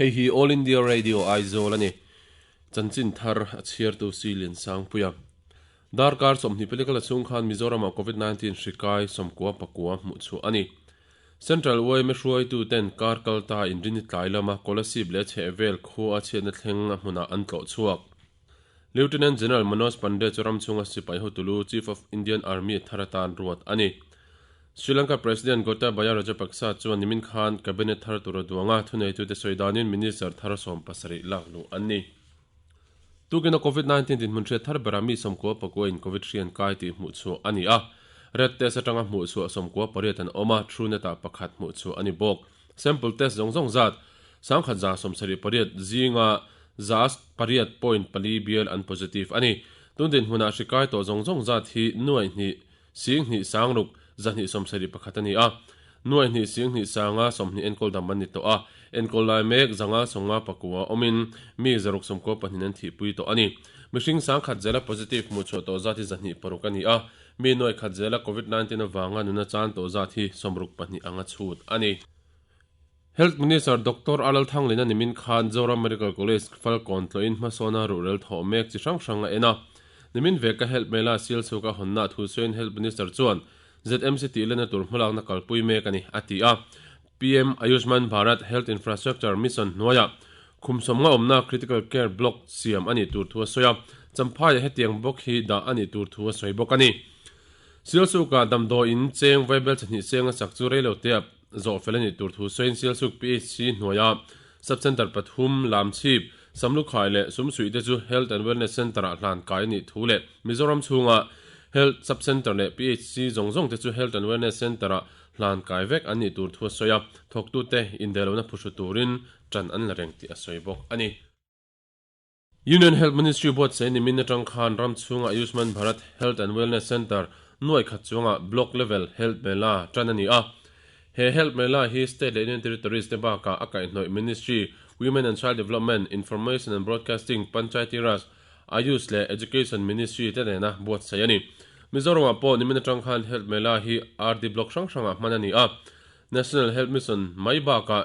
Hei hi All India Radio Aizawl a ni. Chanchin thar a chhiartu Si Liansangpuia. Darkar 20 pelikala chhung khan Mizoramah Covid-19 hri kai 99 hmuh chhuah a ni. Central yma hruaitu ten kar kalta inrini tlai lama Kolasib leh chhehvel khua a chhiatna thleng a hmunah an tlawh chhuak. Lieutenant General Manoj Pande chu ram chhunga sipai hotulu Chief of Indian Army thar atan ruat a ni. Sri Lanka President Gotabaya Rajapaksa chuan nimin khan Cabinet thar tura duanga thuneitute sawi danin Minister thar 70 lak luh an ni. Tukina Covid-19 dinhmun hriat thar berah mi 99 in Covid hrian kai tih hmuh chhuah a ni a. Red test atanga hmuh chhuah 98 an awm a, Truenat ah pakhat hmuh chhuah a ni bawk. Sample test zawng zawng zat 1178 zinga 8.4 bial an positive a ni. Tun dinhmunah hri kai tawh zawng zawng zat hi nuai hnih sing hnih sang ruk 271 a ni a. Nuai hnih sing hnih sanga 20 enkawl dam an ni tawh a. Enkawl lai mek zanga sawnga pakua awmin mi 692 an thihpui tawh a ni. Mihring 100 zela positive hmuh chhuah tawh zat hi 206 a ni a. Mi nuai khat zela Covid-19 avanga nuna chan tawh zat hi 62 anga chhut a ni. Health Minister Doctor Alal Thanglina nimin khan Zoram Medical College Falkawn tlawhin hmasawna ruhrel thawh mek chi hrang hrang a en a. Nimin veka Health Mela sil chhuka hawnna thu sawiin Health Minister chuan ZMC tih lena tur hmalakna kalpui mek a ni, a ti a. PM Ayushman Bharat Health Infrastructure Mission hnuaiah khum sawmnga awmna Critical Care Block siam a nih tur thu a sawi a, Champhaiah hetiang bawk hi dah a nih tur thu a sawi bawk a ni. Sialsuka damdawiin cheng vaibel chahnih cheng a sak chu reiloteah zawh fel a nih tur thu sawiin Sialsuk PHC hnuaia Sub-Centre pathum, Lamchhip, Samlukhai leh Sumsuih te chu Health and Wellness Centre-ah hlan kai a nih thu leh Mizoram chhunga Health Sub-Centre leh PHC zawng zawng te chu Health and Wellness Centre-ah hlan kai vek an nih tur thu a sawi a, thawktute indelona phuhru turin tan an la reng tih a sawi bawk a ni. Union Health Ministry buatsaih nimin atang khan ram chhunga Ayushman Bharat Health and Wellness Centre nuai khat chungah Block Level Health Mela tan a ni a. He Health Mela hi State leh Union Territories te bakah a kaihhnawih Ministry, Women and Child Development, Information and Broadcasting, Panchayati Raj, Ayush leh Education Ministry te nena buatsaih a ni. Mizoramah pawh nimin atang khan Health Mela hi RD Block hrang hrangah hman a ni a. National Health Mission mai bakah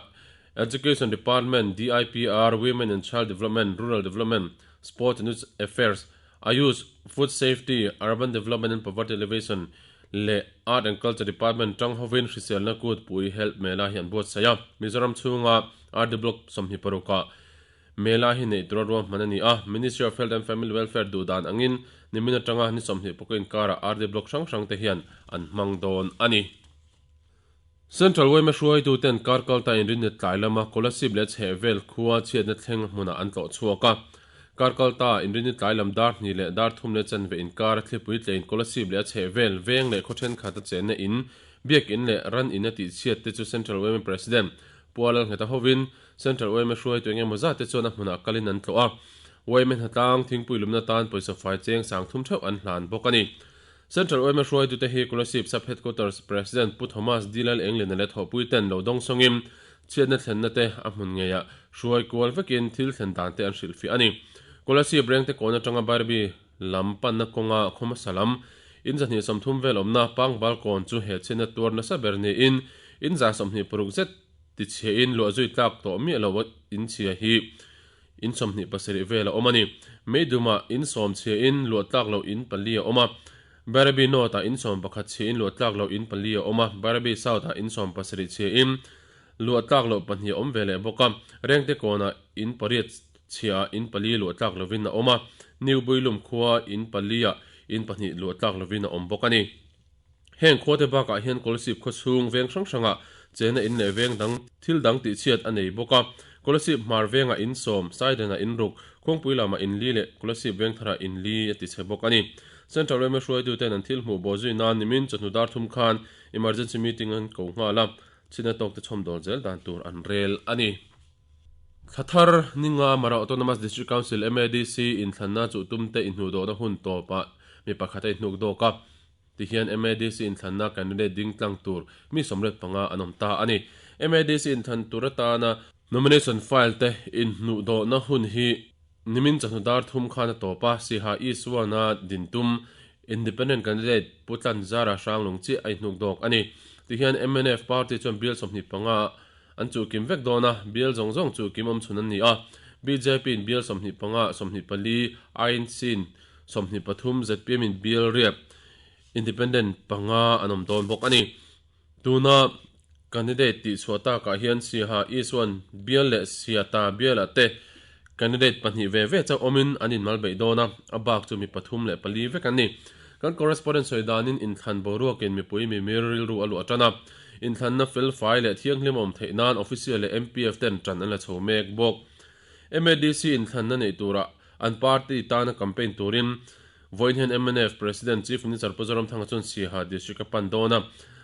Education Department, DIPR, Women and Child Development, Rural Development, Sports and Youth Affairs, Ayush, Food Safety, Urban Development and Poverty Alleviation leh Art and Culture Department tang hovin hriselna kut pui Health Mela hi an buatsaih a. Mizoram chhunga RD Block 26 ah Mela hi neih tura ruahman a ni a. Ministry of Health and Family Welfare duh dan angin nimin atanga ni 20 pawh inkarah RD Block hrang hrang te hian an hmang dawn a ni. Central yma hruaituten kar kalta inrinni tlai lama Kolasib leh chhehvel khua chhiatna thleng hmunah an tlawh chhuak a. Kar kalta inrinni tlai lam dar hnih leh dar thum leh chanve inkar a thlipui tlein Kolasib leh a chhehvel veng leh khaw thenkhat a chenna in, biakin leh ran in a tihchhiat te chu Central yma President Pu Lalngheta hovin Central yma hruaitu eng emaw zat te chuan a hmunah kalin an tlawh a. Yma hnatlang thingpui lumna tan pawisa fai cheng sang thum theuh an hlan bawk a ni. Central yma hruaitute hi Kolasib Sub Headquarters President Pu Thomas D Lal Englina leh thawhpui ten lo dawng sawngin chhiatna thlenna te a hmun ngeiah hruai kual vekin thil thlen dan te an hrilhfiah a ni. Kolasib rengte kawn atanga Bairabi lam panna kawnga khaw hmasa lam in 230 vel awmna Pangbal kawn chu he chhiatna tuar nasa ber niin in 26 zet tichhiahin luahzui tlak tawh miah lo in chhia hi in 27 vel a awm a ni. Meidumah in sawm chhia in luah tlak loh in pali a awm a. Bairabi North ah in 11 chhia in luah tlak loh in pali a awm a. Bairabi South ah in 17 chhia in luah tlak loh pahnih a awm ve leh bawk a. Rengte kawnah in pariat chhia ah in pali luah tlak lovin a awm a. New Builum khua in pali ah in pahnih luah tlak lovin a awm bawk a ni. Heng khuate bakah hian Kolasib khaw chhung veng hrang hrangah chena in leh veng dang thil dang tihchhiat a nei bawk a. Kolasib hmar vengah in sawm, Saidenah in ruk, Khuangpui lamah in li leh Kolasib veng tharah in li a tichhe bawk a ni. Central yma hruaituten an thil hmuh bawh zui nan nimin chawhnu dar thum khan emergency meeting an ko nghal a, chhina tawkte chhawmdawl zel dan tur an rel a ni. Thlathar ninga Mara Autonomous District Council, MADC, inthlanna chuh tumte inhnuhdawhna hun tawpah mi pakhat a inhnuk dawk a. Tihian MADC inthlanna candidate ding tlang tur mi 85 an awm ta a ni. MADC inthlan tur atana nomination file te inhnuhdawhna hun hi nimin chawhnu dar thum khan a tawp a, Siha East One-a din tum Independent candidate Pu Tlanzara Hranglung chiah a inhnuk dawk a ni. Tihian mnf party chuan bial 25 an chuh kim vek dawn a, bial zawng zawng chuh kim awm chhun an ni a. Bjp in bial 25 ah 24, INC in 23, zpm in bial riat, Independent panga an awm dawn bawk a ni. Tuna candidate tih chhuah takah hian Siaha Isuan bial leh Siata bialah te candidate pahnih ve ve chauh awmin an inmal beih dawn a, a bak chu mi pathum leh pali vek an ni. Kan correspondent sawi danin inthlan boruakin mipui mimir rilru a luah tan a, inthlanna fel fai leh thianghlim a awm theih nan official leh MPF ten tan an la chho mek bawk. MADC inthlanna neih turah an party tana campaign turin Vawiin hian mnf President Chief Minister Pu Zoramthanga chuan Siaha District a pan dawn a.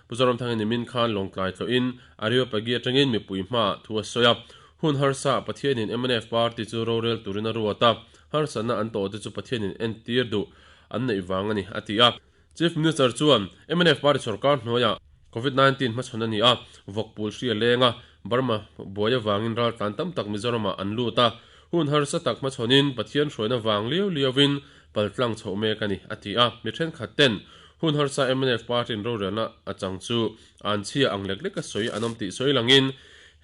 Pu Zoramthanga nimin khan Lawngtlai tlawhin Areopagi atangin mipui hmaah thu a sawi a. Hun harsa Pathianin mnf party chu rorel turin a ruat a, harsatna an tawhte chu Pathianin entir duh an neih vang a ni, a ti a. Chief Minister chuan mnf party sorkar hnuaiah Covid 19 hmachhawn a ni a, vawkpul hri a leng a, Burma buai avangin raltlan tam tak Mizoramah an lut a, hun harsa tak hmachhawnin Pathian hruaina vang liau liauin paltlang chhoh mek a ni, a ti a. Mi thenkhat ten hun harsa mnf party-in rorelna a chang chu an chhia ang lek lek a sawi an awm tih sawi langin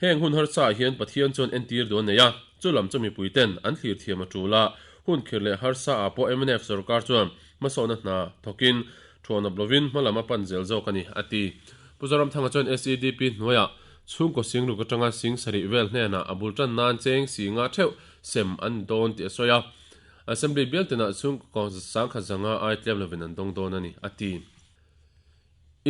heng hun harsa ah hian Pathian chuan entir duh a nei a, chu lam chu mipui ten an thlir thiam a tul a, hun khirh leh harsa ah pawh mnf sorkar chuan hmasawhna hna thawkin thuanawp lovin hmalam a pan zel zawk a ni, a ti. Pu Zoramthanga chuan SEDP hnuaiah chhungkaw singruk atanga sing sarih vel hnenah a bul tan nan cheng si nga theuh sem an ni dawn tih a sawi a. Assembly bial tinah chhungkaw sangkhat zanga ai tlem lovin an dawng dawn a ni, a ti.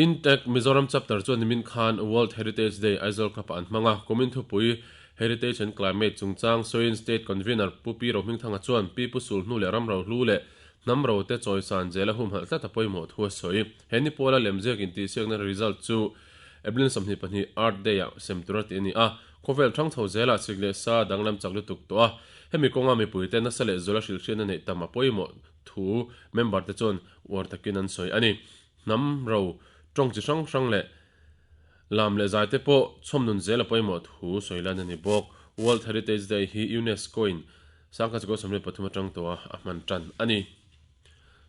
Intec Mizoram Chapter chuan nimin khan World Heritage Day Aizawl Club-ah an hmang a, kumin thupui Heritage and Climate chungchang sawiin State Convener Pu Pi Rohmingthanga chuan Pi Pu Sulhnu leh Ramrohlu leh Hnam rote chawisan zela humhalh tlat a pawimawh thu a sawi. He ni pawla lemziak intihsiakna result chu April 22 Earth Day-ah sem tur a tih a ni a, khawvel thang chho zelah sik leh sa danglam chak lutuk tawh a. Hemi kawnga mipuite nasa leh zuala hrilhhriatna neih tam a pawimawh thu member te chuan uar takin an sawi a ni. Hnam ro tawng chi hrang hrang leh lam leh zai te pawh chhawmnun zel a pawimawh thu sawi lan a ni bawk. World Heritage Day hi UNESCO in 1973 atang tawha a hman tan a ni.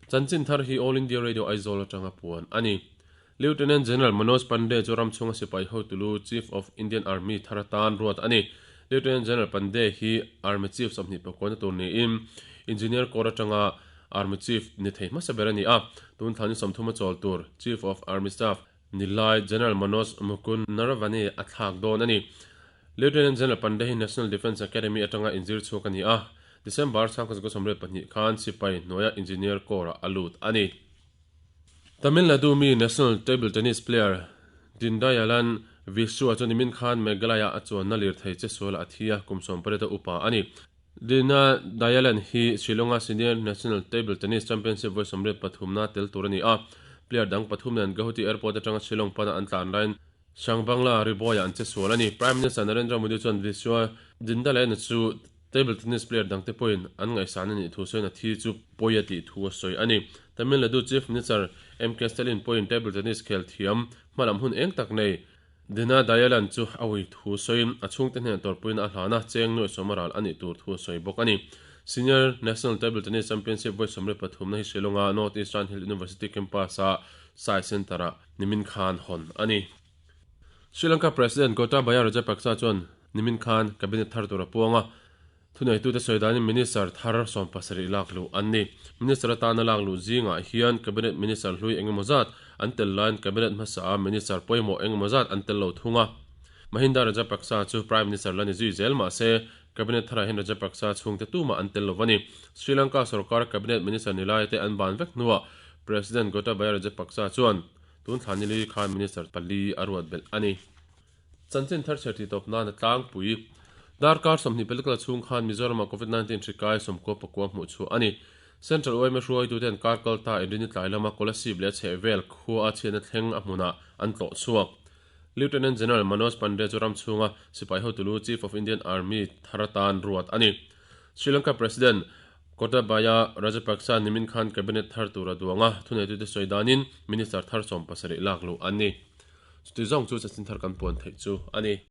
Chanchin thar hi All India Radio Aizawl atanga puan a ni. Lieutenant General Manoj Pande chu ram chhunga sipai hotulu Chief of Indian Army thar atan ruat a ni. Lieutenant General Pande hi Army Chief 24 na tur niin Engineer Corps atanga Army Chief ni thei hmasa ber a ni a. Tun thla ni 30 a chawl tur Chief of Army Staff ni lai General Manoj Mukund Naravane a thlak dawn a ni. Lieutenant General Pande hi National Defence Academy atanga inzir chhuak a ni a. December 1992 khan sipai hnuaia Engineer Corps-ah a lut a ni. Tamil Nadu mi national table tennis player Dindayalan Vishwa chu nimin khan Meghalaya a chuanna lirthei che sualah a thi a, kum 18 a upa a ni. Dindayalan hi Shillong-a Senior National Table Tennis Championship vawi 83 na tel tur a ni a, player dang pathum nen Guwahati Airport atanga Shillong pana an tlan laiin Shangbangla Riboy-ah an che sual a ni. Prime Minister Narendra Modi chuan Vishwa Dindalayana chu Table tennis player dangte pawhin an ngaihsan a nih thu sawiin a thi chu pawi a tih thu a sawi a ni. Tamil Nadu Chief Minister MK Stalin pawhin table tennis khel thiam hmalam hun eng tak nei Dina Dayalan chu a ui thu sawiin a chhungte hnenah tawrhpuina a hlan a, cheng nuai sawma ral a nih tur thu a sawi bawk a ni. Senior National Table Tennis Championship vawi 33 na hi Shillong-a North Eastern Hill University Campus-a Sai Centre-ah nimin khan hawn a ni. Sri Lanka President Gotabaya Rajapaksa chuan nimin khan Cabinet thar tur a puang a, thuneitute sawi danin Minister thar 17 lak luh an ni. Minister atana lak luh zingah hian Cabinet Minister hlui engemaw zat an tel laiin Cabinet hmasa a Minister pawimawh engemaw zat an tel lo thung a. Mahinda Rajapaksa chu Prime Minister la ni zui zel mah se Cabinet tharah hian Rajapaksa chhungte tumah an tel lo a ni. Sri Lanka sorkar Cabinet Minister ni laite an ban vek hnuah President Gotabaya Rajapaksa chuan Tun thla nili khan Minister pali a ruat belh a ni. Chanchin thar chher tih tawp nan a tlangpui. Darkar 20 pelkal chhung khan Mizoram-ah Covid-19 hri kai 99 hmuh chhuah a ni. Central yma hruaituten kar kal ta Inrini tlai lama Kolasib leh a chhehvel khua a chhiatna thleng a hmunah an tlawh chhuak. Lieutenant General Manoj Pande chu ram chhunga sipai hotulu Chief of Indian Army thar atan ruat a ni. Sri Lanka President Gotabaya Rajapaksa nimin khan Cabinet thar tur a duang a, thuneitute sawi danin Minister thar 70 lak luh an ni. Chuti zawng chu chanchin thar kan puan theih chu a ni.